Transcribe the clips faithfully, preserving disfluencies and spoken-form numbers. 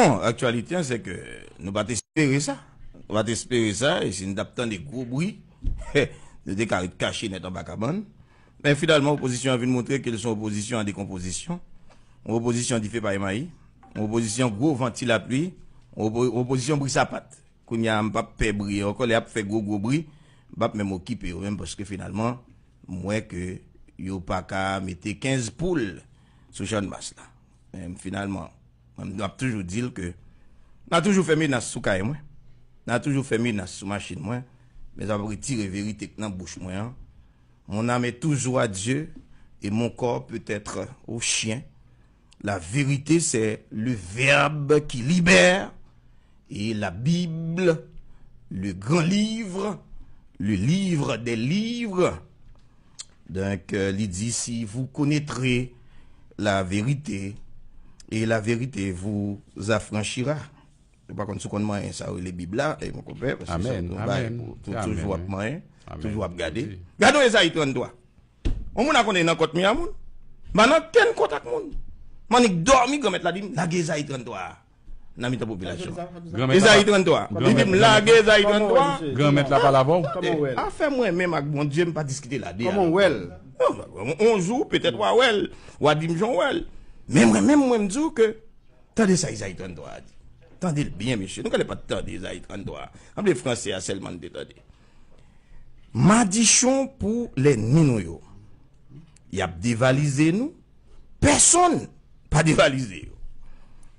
Non, aktyalite an, se ke nou pa t espere sa. Nou pa t espere sa, e si nou t ap tande gwo bri, nou te ka ret kache nèt anba kabann. Men finalman, opozisyon an vin montre ke l se yon opozisyon an dekonpozisyon, yon opozisyon dife pay mayi, yon opozisyon gwo van ti lapli, yon opo- opozisyon bri sapat. Kounye a, m p ap pè bri ankò, lè y ap fè gwo gwo bri, m p ap menm okipe yo menm, paske finalman, m wè ke yo pa ka mete kenz poul sou Channmas la. Men finalman, mwen, m ap toujou di l ke n a toujou fè menas sou kay mwen, n a toujou fè menas sou machin mwen, men sa p ap retire verite k nan bouch mwen an. Mon âme est toujours à Dieu et mon corps peut être au chien. La vérité, c'est le Verbe qui libère et la Bible, le grand livre, le livre des livres. Donk, euh, li di, si vous connaîtrez la vérité, et la vérité vous affranchira. Ou pa konn si w konn manyen sa yo rele Bib la, e mon konpè, paske sa Amèn, yon bagay amèn. Pou, pou Se toujou amèn, ap wi. Manyen, Amèn. Toujou ap gade. Wi. Gade yon Ezayi tranntwa. Yon moun a konnen nan kont mi a moun. M pa nan kenn kont ak moun. M annik dòmi, Granmèt la di m, lage Ezayi tranntwa a nan mitan popilasyon an. Granmèt la Ezayi pa- tranntwa. Li di m, Granmèt- lage Ezayi tranntwa. Granmèt la pale avè w. Kòman w wè l? Afè mwen menm ak Bondye, m pa diskite la de a. Kòman w wè l? Non, on, on jou, petèt w a wè l, w a di m jan w wè l. Men mwen menm, mwen, m di w ke, tande sa Ezayi tranntwa a di. Tande l byen, mesye. Nou genlè pa t tande Ezayi tranntwa a. Sanble franse a sèlman n te tande. Madichon pou lènmi nou yo. Y ap devalize nou, pèsonn pa devalize yo.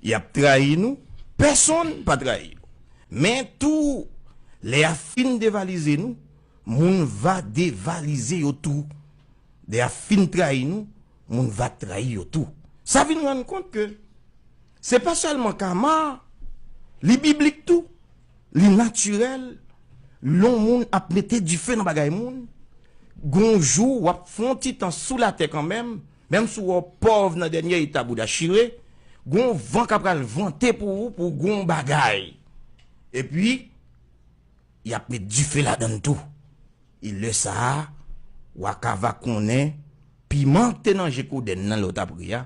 Y ap trayi nou, pèsonn pa trayi yo. Men tou, lè y ap fin devalize nou, moun va devalize yo tou. Lè y ap fin trayi nou, moun va trayi yo tou. Sa vin rann kont ke se pa sèlman kama, li biblik tou, li natirèl, lè yon moun ap mete dife nan bagay moun, gon jou w ap fè yon ti tan sou latè kanmenm, menm si w wè w pòv nan dènye eta bouda chire, gon van k ap pral vante pou ou, pou gon bagay. Epi, y ap met dife ladan l tou. E lè sa a, w a ka va konnen piman k te nan je kodenn nan lè w t ap ri a,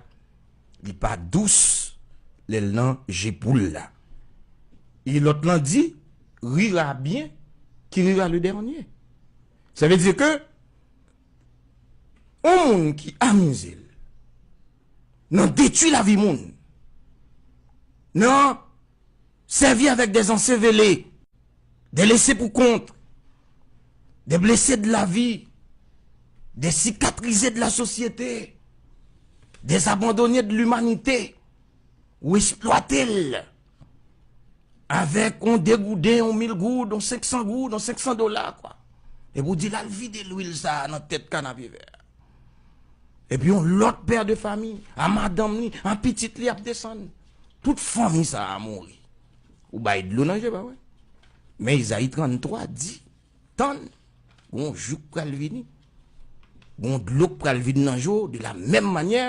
li pa dous lè l nan je poul la. E lòt lan di, rira bien qui rira le dernier. Sa vle di ke yon moun ki amize l nan detwi lavi moun, nan sèvi avèk des ensevele, des laissés pour compte, des blessés de la vie, des cicatrisés de la société, des abandonnés de l'humanité, ou eksplwate l avèk yon de gouden, yon mil goud, yon senk san goud, yon senk san dola, kwa. Epi w di l al vide lwil sa a nan tèt kanapevè a. Epi yon lòt pè de fami, a madanm li, a pitit li ap desann. Tout fanmi sa a mouri. Ou bay dlo nan je, pa vre? Men Ezayi tranntwa di, tann, gon jou k pral vini. Gon dlo k pral vin nan je w, de la menm manyè,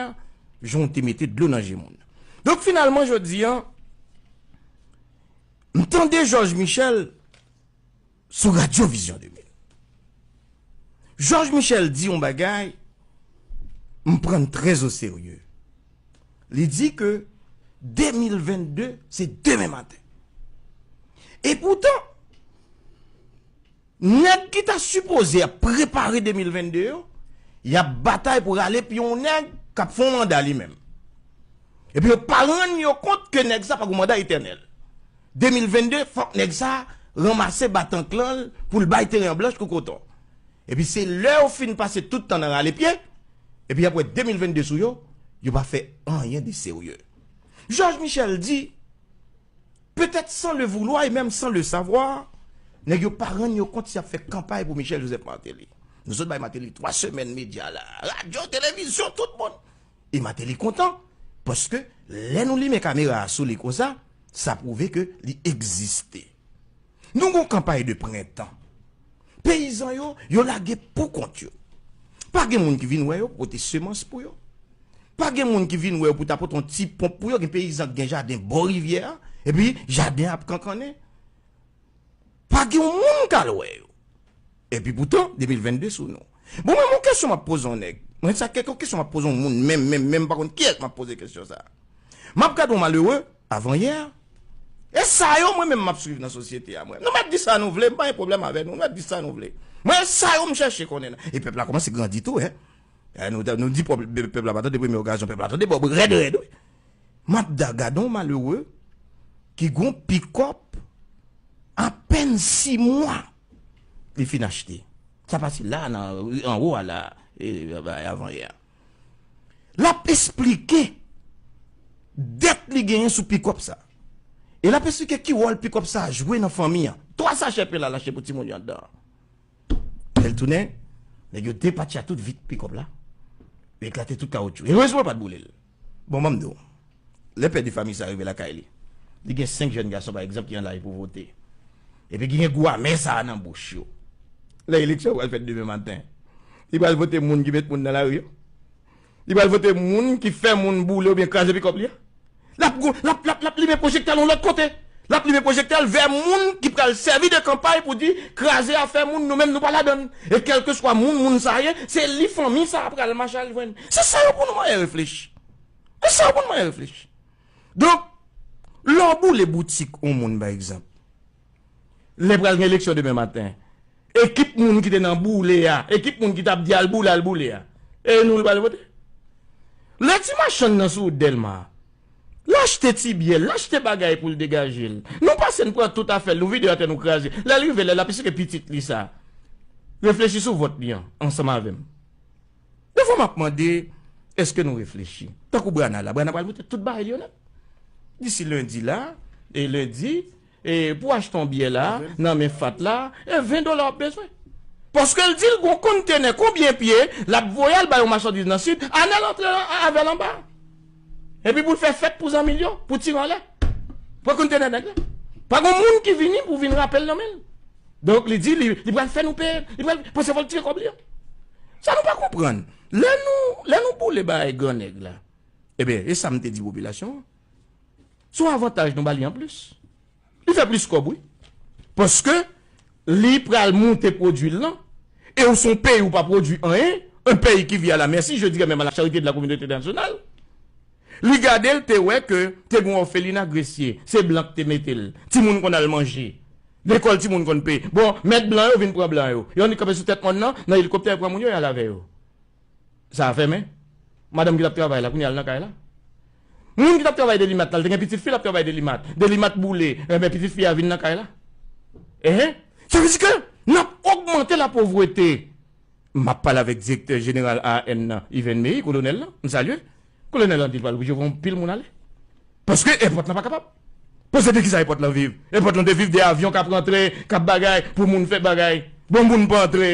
jan w te mete dlo nan je moun. Donk, finalman, jodi a, m tande Jòj Michèl sou Radyo Vizyon de mil. Jòj Michèl di yon bagay, m pran l trè o serye. Li di ke de mil venn de, se demen maten. E poutan, nèg ki ta sipoze ap prepare de mil venn de yo, y ap batay pou rale pye yon nèg k ap fè yon manda li menm. Epi yo pa rann yo kont ke nèg sa pa gon manda etènèl. De mil venn de, fòk nèg sa ranmase batanklan l pou l bay teren an blanch kou koton. Epi se lè yo fin pase tout tan nan rale pye, epi y ap wè de mil venn de sou yo, yo pa fè anyen de serye. Jòj Michèl di, petèt sans le vouloir et même sans le savoir, nèg yo pa rann yo kont si y ap fè kanpay pou Michel Joseph Martelly. Nou sot bay Martelly twa semèn medya la, radyo, televizyon, tout moun. E Martelly kontan, paske lè nou limen kamera a sou li konsa, sa pwouve ke li egziste. Nou gon kanpay de prentan. Peyizan yo, yo lage pou kont yo. Pa gen moun ki vin wè yo pou pote semans pou yo. Pa gen moun ki vin wè yo pou ta pote yon ti ponp pou yo. Gen peyizan ki gen jaden bò rivyè a, epi jaden ap kankannen. Pa gen yon moun k al wè yo. Epi poutan, de mil venn de sou nou. Bon, mwen, yon kesyon m ap poze yon nèg. Mwen, sa kèk kesyon m ap poze yon moun, menm, menm, menm, m pa konn kiyès m ap poze kesyon sa. M ap gade yon malere, avan yè, E sa yo, mwen menm, m ap swiv nan sosyete a, mwen. Nou mèt di sa nou vle, m pa gen pwoblèm avè nou, nou mèt di sa nou vle. Mwen, e sa yo m chèche konnen. E pèp la kòmanse grandi tou, en. E nou, nou di pèp, pèp la pa tande premye okazyon, pèp la tande bòb rèd, rèd, wi. M ap da gade yon malere ki gon pikòp apèn sis mwa li fin achte. Sa pase la, nan, anwo a la, e, avan yè. L ap esplike dèt li genyen sou pikòp sa. E l ap esplike ki wòl pikòp sa jwe nan fanmi an. Twa sachè pen la l achte pou timoun yo anndan an. Lè l tounen, nèg yo depatcha tout vit pikòp la. Yo eklate tout kawotchou. Erezman, yo pa t boule l. Bon, ban m di w. Lè pè de fanmi sa rive lakay li, li gen senk jèn gason, pa egzanp, ki an laj pou vote. Epi ki gen gou amè sa a nan bouch yo. Lè eleksyon pral fèt demen maten, li pral vote moun ki met moun nan lari yo? Li pral vote moun ki fè moun boule oubyen kraze pikòp li a? L ap, l ap, l ap, l ap limen pwojektè l yon lòt kote. L ap limen pwojektè l vè moun ki pral sèvi de kanpay pou di, kraze afè moun, nou menm nou pa ladan l. E kèlkeswa moun, moun sa ye, se li fanmi sa a pral mache al jwenn. Se sa yo pou nou manyen reflechi. E sa yo pou nou manyen reflechi. Donk, lè w boule boutik yon moun, pa egzanp, lè pral gen eleksyon demen maten, ekip moun ki te nan boule a, ekip moun ki t ap di al boule, al boule a, e nou l pral vote? Lè ti machann nan sou wout Dèlma, l achte ti byè, l achte bagay pou l degaje l. Nou pase, n pran tout afè l, nou vide atè, nou kraze. Lè l rive, lè l ap esplike pitit li sa, reflechi sou vòt li an, ansanm avè m. Defwa m ap mande, èske nou reflechi? Tankou Brana la, Brana pral vote tout bagay li yo nèt. Disi lendi la, e lendi, e pou achte yon byè la, nan men Fat la, e ven dola w ap bezwen. Paske l di l gon kontenè konbyen pye, l ap voye al bay yon machandiz nan Sid, Anèl antre a-, avè l anba. Epi pou l fè fèt pou zanmi l yo, pou tire anlè. Pran kontenè nèg la. Pa gon moun ki vini pou vin rape l nan men l. Donk, li di, li, li pral fè nou peye, li pral, paske fò l tire kòb li an. Sa nou pa konprann. Lè nou, lè nou boule bagay gran nèg la, ebyen, e sa m te di popilasyon an. Se yon avantaj nou ba li anplis. Li fè plis kòb, wi. Paske li pral moute pwodui l lan, e ou se yon peyi ou pa pwodui anyen, yon peyi ki vi a la mèsi, je dirais même à la charité de la communauté internationale. Li gade l te wè ke te gen yon òfelina Gresye, se blan ki te mete l. Timoun konn al manje. Lekòl timoun konn peye. Bon, mèt blan yo vin pran blan yo. Yo annik kanpe sou tèt mòn nan, nan elikoptè yo pran moun yo, y al avè yo. Sa a fèmen. Madanm ki t ap travay la, kounye a al nan kay la. Moun ki t ap travay Delimat la, l te gen pitit fi l ap travay Delimat. Delimat boule, enben pitit fi a vin nan kay la. Enhen. Sa vle di ke n ap ogmante lapovrete. M ap pale avèk direktè jeneral A A N nan, Yven Meyi, kolonèl lan, m salye. Kolonèl lan di l pral oblije voye yon pil moun ale. Paske èpòt lan pa kapab. Paske de kisa èpòt lan viv? Èpòt lan te viv de avyon k ap rantre, k ap bagay, pou moun fè bagay. Bon, moun pa antre.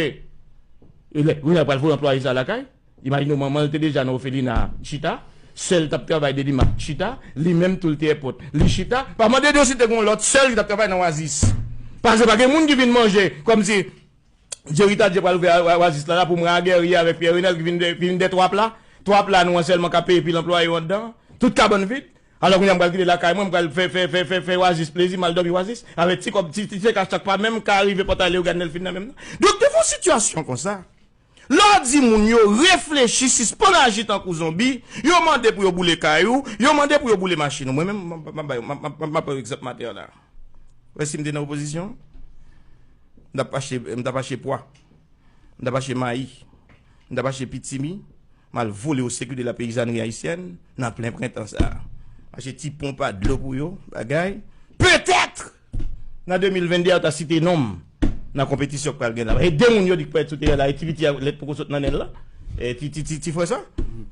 E lè, kounye a pral voye anplwaye sa lakay. Imajine w, manman l te deja nan òfelina chita, sè l t ap travay Delimat chita, li menm tou l te èpòt, li chita. Pa mande de si te gen yon lòt sè l ki t ap travay nan Oasis. Paske pa gen moun ki vin manje, kòmsi Jerry Tardieu pral ouvè a-, a-, Oasis la, la pou mwen a Guerrier avèk Pierre Renel ki vin de, ki vin de Twa Pla. Twa Pla nou an sèlman k ap peye pil anplwaye yo anndan. Tout kabann vid. Alò kounye a m pral kite lakay mwen, m pral fè, fè, fè, fè, fè Oasis plezi, m al dòmi Oasis. Avèk ti kòb, ti, ti, ti kach sa k pa menm ka rive pòt ale yo gad nan l fin nan menm nan. Donk, devan yon sitiyasyon konsa, lè w di moun yo reflechi, sispann aji tankou zonbi, yo mande pou yo boule kay ou, yo mande pou yo boule machin ou. Mwen menm, m, m, m, m, m, m, m ap ba yo egzanp maten an la. Wè si m te nan opozisyon, m t ap achte, m t ap achte pwa, m t ap achte mayi, m t ap achte pitimi, m al vole au Ségur de la paysannerie haïtienne nan plen prentan sa a. M achte ti ponp a dlo pou yo, bagay. Petèt! Nan de mil venn de a, yo ta site non m nan konpetisyon k pral gen la. E de moun yo di k pral sou teren la, e ti piti a lèt poko sot nan nen l la. E ti, ti, ti, ti frè sa?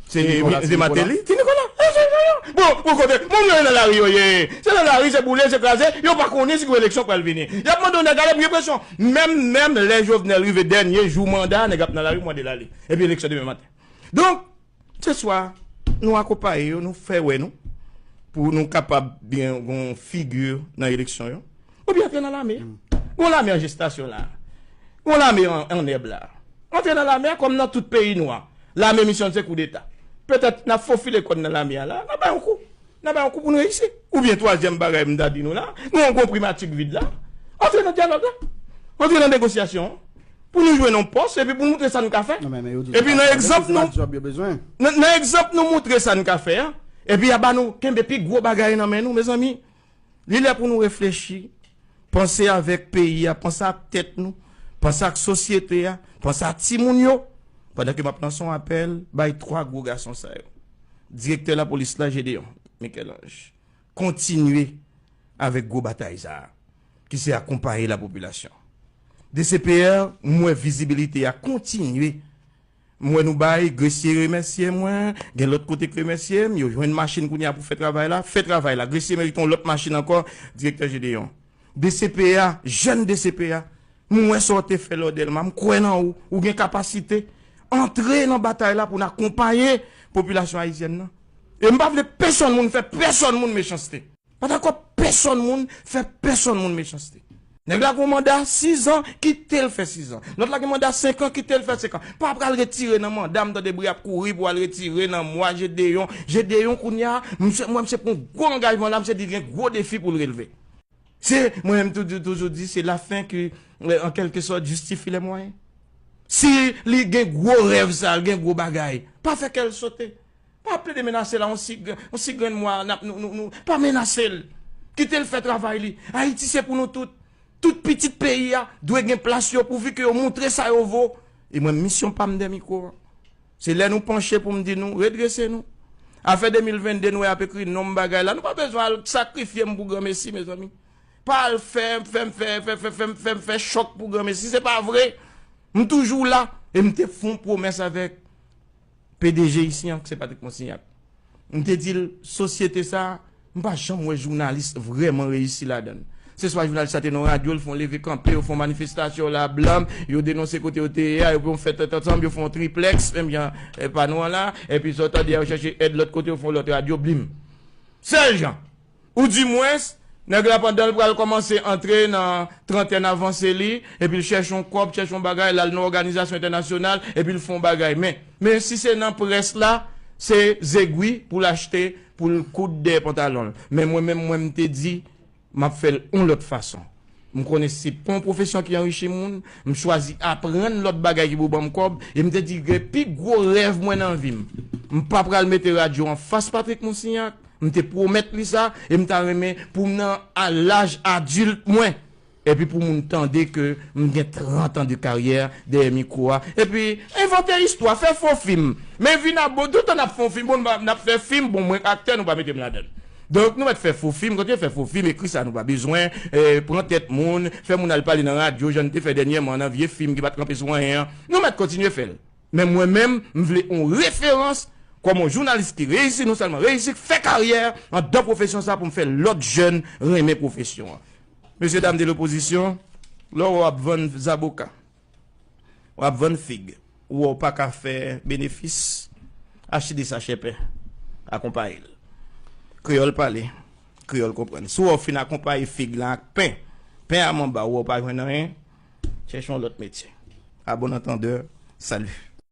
Se Nicolas, Martelly? Ti Nicolas. E, se, se, se. Bon, bon, kote, moun yo nan lari yo ye. Se nan lari, se boule, se kraze. Yo pa konnen si gen eleksyon k pral vini. Y ap mande yon nèg ale pou gen presyon. Menm, menm lè Jovenel rive dènye jou manda, nèg ap nan lari mande l ale. Epi eleksyon demen maten. Donk, se swa nou akonpaye yo, nou fè wè nou, pou nou kapab byen gon figi nan eleksyon yo. Oubyen antre nan lame. Gon lame an jestasyon la. Gon lame an, an nèb la. Antre nan lame a kòm nan tout peyi nwa. Lame misyon se koudeta. Petèt n ap fofile kò n nan lame a la, n ap bay yon kou. N ap bay yon kou pou n reyisi. Oubyen twazyèm bagay m ta di nou la, nou gon primati k vid la. Antre nan dyalòg la. Antre nan negosyasyon an. Pou nou jwenn yon pòs, epi pou nou moutre sa n ka fè. Epi nan egzanp nou, nan, nan egzanp nou moutre sa n ka fè a, epi y a ba nou kenbe pi gwo bagay nan men nou, mezanmi. Li lè pou nou reflechi, panse avèk peyi a, panse ak tèt nou, panse ak sosyete a, panse ak timoun yo. Pandan ke m ap lanse yon apèl bay twa gwo gason sa yo, direktè lapolis la, Gédéon Michel-Ange, kontinye avèk gwo batay sa a, ki se akonpaye lapopilasyon. D C P R, m wè vizibilite a kontinye. M wè nou bay, Gresye remèsye mwen, gen lòt kote k remèsye m, yo jwenn machin kounye a pou fè travay la, fè travay la. Gresye merite yon lòt machin ankò, direktè Gédéon. D C P A, jèn D C P A, m wè sa w te fè lè w Dèlma, m kwè nan ou, ou gen kapasite. Antre nan batay la pou n akonpaye popilasyon ayisyèn nan. E m pa vle pèsonn moun fè pèsonn moun mechanste. Pa dakò pèsonn moun fè pèsonn moun mechanste. Nèg la gon manda sis zan, kite l fè sis zan. Lòt la gen manda senk an, kite l fè senk an. Pa pral retire nan manda m, tande bri ap kouri pou al retire nan mwa Gédéon. Gédéon kounye a, misye, mwen misye pran gwo angajman la, misye di gen gwo defi pou l relve. Se, mwen menm toujou, toujou di, se la fin ki, euh, en quelque sorte, justifie les moyens. Si li gen gwo rèv sa, li gen gwo bagay, pa fè kè l sote. Pa plede menase la, yon si, yon si grenn mwa, n ap, nou, nou, nou, pa menase l. Kite l fè travay li. Ayiti se pou nou tout. Tout pitit peyi a dwe gen plas yo pouvi ke yo moutre sa yo vo. E mwen, misyon pa m dèyè mikwo a. Se lè nou panche pou m di nou, redrese nou. Afè de mil venn de, nou wè y ap ekri non m bagay la. Nou pa bezwen al sakrifye m pou granmesi, mezanmi. Pa al fè, fè m fè, fè, fè, fè, fè m fè chòk pou granmesi. Se pa vre. M toujou la. E m te fè yon pwomès avèk P D G isi an, se Patrick Monsignac. M te di l, sosyete sa a, m pa janm wè jounalis vrèman reyisi ladan l. Se swa jounalis la te nan radyo, l fè yon leve kanpe, yo fè yon manifestasyon la, blam, yo denonse kote yo te ye a, yo fè yon fèt tèt ansanm, yo fè yon triplèks, menm jan, eh, pa nou an la, epi sa w tande a, yo chèche èd lòt kote, yo fè yon lòt radyo, blim. Sèl jan. Ou dimwens, nèg la pandan l pral kòmanse antre nan trantèn avanse li, epi l chèche yon kòb, chèche yon bagay, l al nan òganizasyon entènasyonal, epi l fè yon bagay. Men, men si se nan près la, se zegwi pou l achte, pou l koud dèyè pantalon l. Men mwen menm, mwen m te di, m ap fè l yon lòt fason. M konnen se pa yon pwofesyon ki anrichi moun, m chwazi aprann lòt bagay ki pou ban m kòb, e m te di gen pi gwo rèv mwen nan vi m. M pa pral mete radyo anfas Patrick Monsignac, m te pwomèt li sa, e m ta renmen pou m nan a laj adilt mwen. Epi pou moun tande ke m gen trant an de karyè dèyè mikwo a. Epi, envante istwa, fè fo fim. Men vin ap bon, toutan n ap fè yon fim, bon, n ap fè fim, bon, mwen aktè, nou pa mete m ladan l. Donk, nou mèt fè fo fim, kontinye fè fo fim, ekri sa nou pa bezwen, eh, pran tèt moun, fè moun al pale nan radyo, jan n te fè dènyèman nan vye fim ki pa t kanpe sou anyen an. Nou mèt kontinye fè l. Men mwen menm, m vle yon referans kòm yon jounalis ki reyisi, non sèlman reyisi, fè karyè anndan pwofesyon sa pou m fè lòt jèn renmen pwofesyon an. Mesye dam de lopozisyon, lè w ap vann zaboka, w ap vann fig, ou wè w pa ka fè benefis, achte de sachè pen, akonpaye l. Kreyòl pale, kreyòl konprann. Si w wè w fin akonpaye fig lan ak pen, pen a manba, ou wè w pa jwenn anyen, chèche yon lòt metye. A bon antandè, salut.